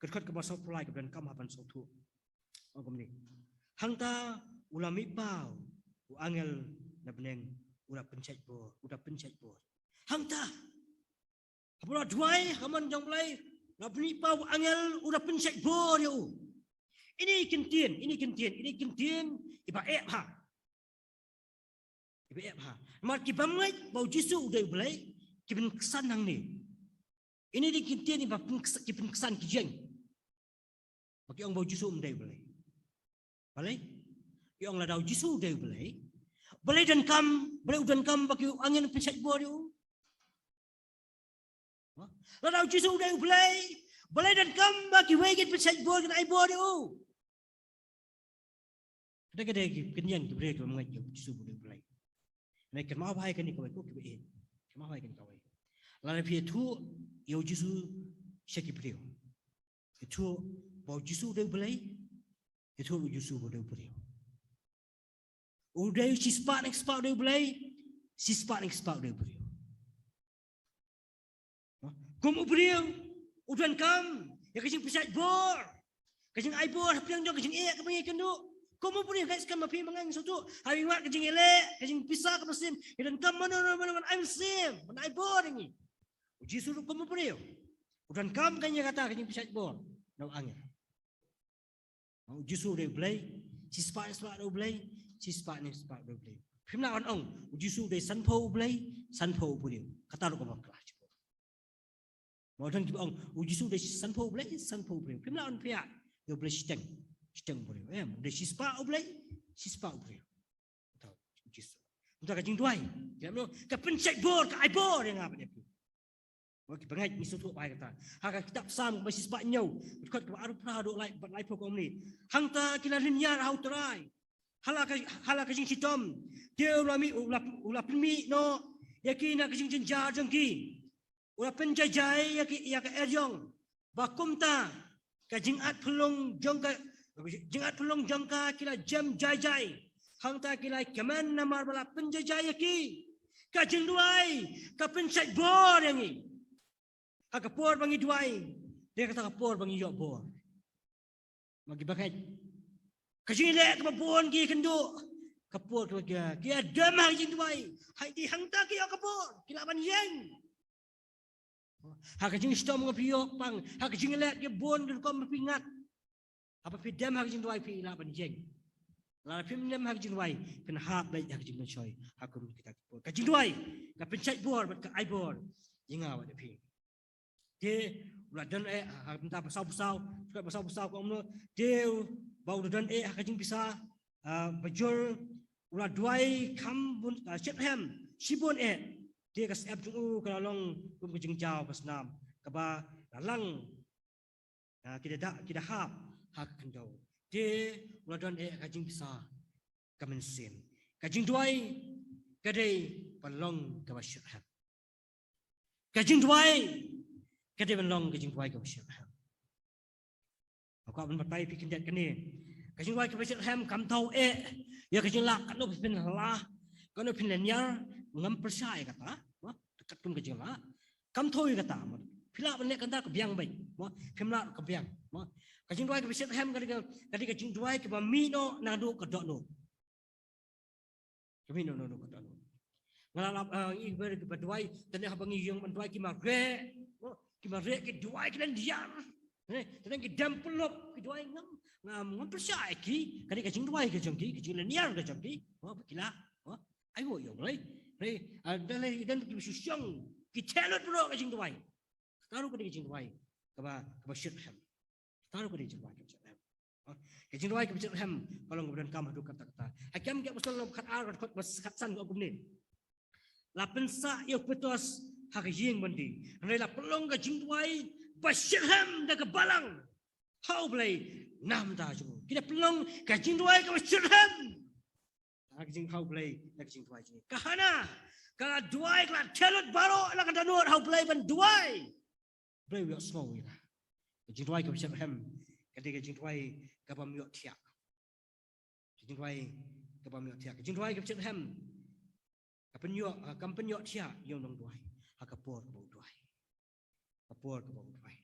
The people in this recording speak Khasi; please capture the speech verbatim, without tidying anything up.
Ka dkhot kaba sawphew lai kaba donkam ha ban sngewthuh. Ong kumne. Hangta u la mih paw, u angel na bneng u la pynshait bor, u la pynshait bor. Hangta. Haba u la duwai ha mon jong U Blei, u la mih paw u angel u la pynshait bor ïa u. Ine i kyntien, ine i kyntien, ine i kyntien iba eh bha. Iba eh bha. Namar ki bym ngeit ba u Jisu u dei U Blei, ki pynksan hangne. Ine i kyntien iba pynksan, ki pynksan ki jing. Ba ki ong ba u Jisu um dei U Blei. Balei? Ki ong lada u Jisu u dei U Blei, balei donkam, balei u donkam ba ki angel pynshait bor ïa u? Ha? Lada u Jisu u dei U Blei, balei donkam ba kiwei kin pynshait bor, kin ai bor ïa u? Kata ka dei ki kyndiang ki briew kiba ngeit ïa u Jisu ba u dei U Blei. Ngi kynmaw bha ïa kane kawei ko kiba ïeit. Kynmaw bha ïa kane kawei. Lada phi ïathuh ïa u Jisu sha ki briew, ïathuh ba u Jisu u dei U Blei, ïathuh u Jisu ba u dei U Blei. U dei shispah na ki spah u dei U Blei, shispah na ki spah u dei U Blei. Kum u briew u donkam ïa ka jingpynshait bor, ka jingai bor hapdeng jong ka jingeh kaba ngi ïakynduh. Kum u briew, ngeit skhem ma phi ma nga ngi sngewthuh, ha ngi wad ka jingïaleh, ka jingpisa kaba mynsiem, ngi donkam mano mano mano ban ai mynsiem, ban ai bor ïa ngi. U Jisu ruh kum u briew u donkam kane kata ka jingpynshait bor na u angel. U Jisu u dei U Blei, shispah na ki spah u dei U Blei, shispah na ki spah u dei U Blei. Phim lah ban ong u Jisu u dei sanphew U Blei, sanphew u briew. Kata ruh kaba bakla. Mo, don kiba ong u Jisu u dei sanphew U Blei, sanphew u briew. Phim lah ban peit ïa U Blei shiteng, shiteng u briew. Em, u dei shispah U Blei, shispah u briew. Kata u Jisu. Kata ka jingduwai, ïa, mo, ka pynshait bor, ka ai bor ïa nga bad ïa phi. Mo, kiba ngeit ngi sngewthuh bha ïa kata. Ha ka kitab Salm kaba shispah hynñiew, dkhot kaba arphew phra haduh lai, bad laiphew ka ong kumne. Hangta ki la lynñiar ha U Trai ha la ka, ha la ka jingshitom. Te u la mih, u la, u la pynmih noh ïa ki na ka jingjynjar jong ki. U la pynjaijai ïa ki, ïa ka eriong. Ba kumta ka jingat pynlong jong ka, jingat pynlong jong ka ki la jem jaijai. Hangta ki la ïakmen namar ba la pynjaijai ïa ki. Ka jingduwai ka pynshait bor ïa ngi. Ha ka por ba ngi duwai, dei kata ka por ba ngi ïoh bor. Ma kiba ngeit, ka jingleh kaba bun ki ïakynduh, ka por kaba ki, ki ïadem ha ka jingduwai. Hynrei hangta ki ïoh ka bor, ki lah ban ïeng. Ha ka jingshitom kaba phi ïoh pang, ha ka jingleh kaba bun ki rukom ba phi ngat, haba phi dem ha ka jingduwai phi lah ban ïeng. Lada phim dem ha ka jingduwai, phin hap beit ha ka jingpynshoi ha kum kita ki por. Ka jingduwai ka pynshait bor bad ka ai bor ïa nga bad ïa phi. Te u la don eh ha ka bynta ba saw ba saw, ba saw ba saw ka ong noh. Te u, ba u la don eh ha ka jingpisa, ah, ba jur u la duwai kham bun, ah, shitrhem shibun eh. Te ka syep jong u ka la long kum ka jingjaw ka snam kaba la lang, ah, ki da, ki da hap ha ka khyndew. Te u la don eh ka jingpisa ka mynsiem. Ka jingduwai ka dei ban long kaba shitrhem. Ka jingduwai ka dei ban long ka jingduwai kaba shitrhem. Nga kwah ban batai phi khyndiat kane. Ka jingduwai kaba shitrhem kam thaw eh ïa ka jinglah katno phin lah, katno phin lynñiar, ngam pyrshah ïa kata. Mo, katkum ka jinglah. Kam thaw ïa kata, mo. Phi lah ban leh kata ka biang beit. Mo, phim lah ka biang. Mo. Ka jingduwai kaba shitrhem ka dei ka, ka dei ka jingduwai kaba mih noh naduh ka dohnud. Ka mih noh naduh ka dohnud. Nga la lap, ah, ngi ba, ba duwai, tang haba ngi ïeng ban duwai ki mareh. Mo, ki mareh ki duwai ki lynñiar. Eh, tang ki dem pyllup ki duwai ngam, ngam, ngam pyrshah ïa ki, ka dei ka jingduwai ka jong ki, ka jinglynñiar ka jong ki. Mo, ba ki lah. Mo, aiu ïa U Blei. Hynrei, ah, da lei don ki shu shong, ki theh lut baroh ka jingduwai. Kata ruh ka dei ka jingduwai kaba, kaba shitrhem. Kata ruh ka dei ka jingduwai kaba shitrhem. Ha? Ka jingduwai kaba shitrhem ka long kaba donkam haduh katta katta. Ha Kiam ki Apostol lynnong khatar, dkhot ba khatsan ka ong kumne. La pynsah ïa u Petros ha ka ïing byndi. Hynrei la pynlong ka jingduwai ba shitrhem da ka balang ha U Blei na ka bynta jong u. Ki da pynlong ka jingduwai kaba shitrhem ha ka jing, ha U Blei na ka jingduwai jong ki. Ka Hana ka la duwai, ka la theh lut baroh la ka dohnud ha U Blei ban duwai. U Blei u ïohsngew ïa ka. Ka jingduwai kaba shitrhem ka dei ka jingduwai kabym ïohthiah. Ka jingduwai kabym ïohthiah. Ka jingduwai kaba shitrhem ka pynïoh, ah, kam pynïohthiah ïa u nongduwai ha ka por kaba u duwai. Ka por kaba u duwai.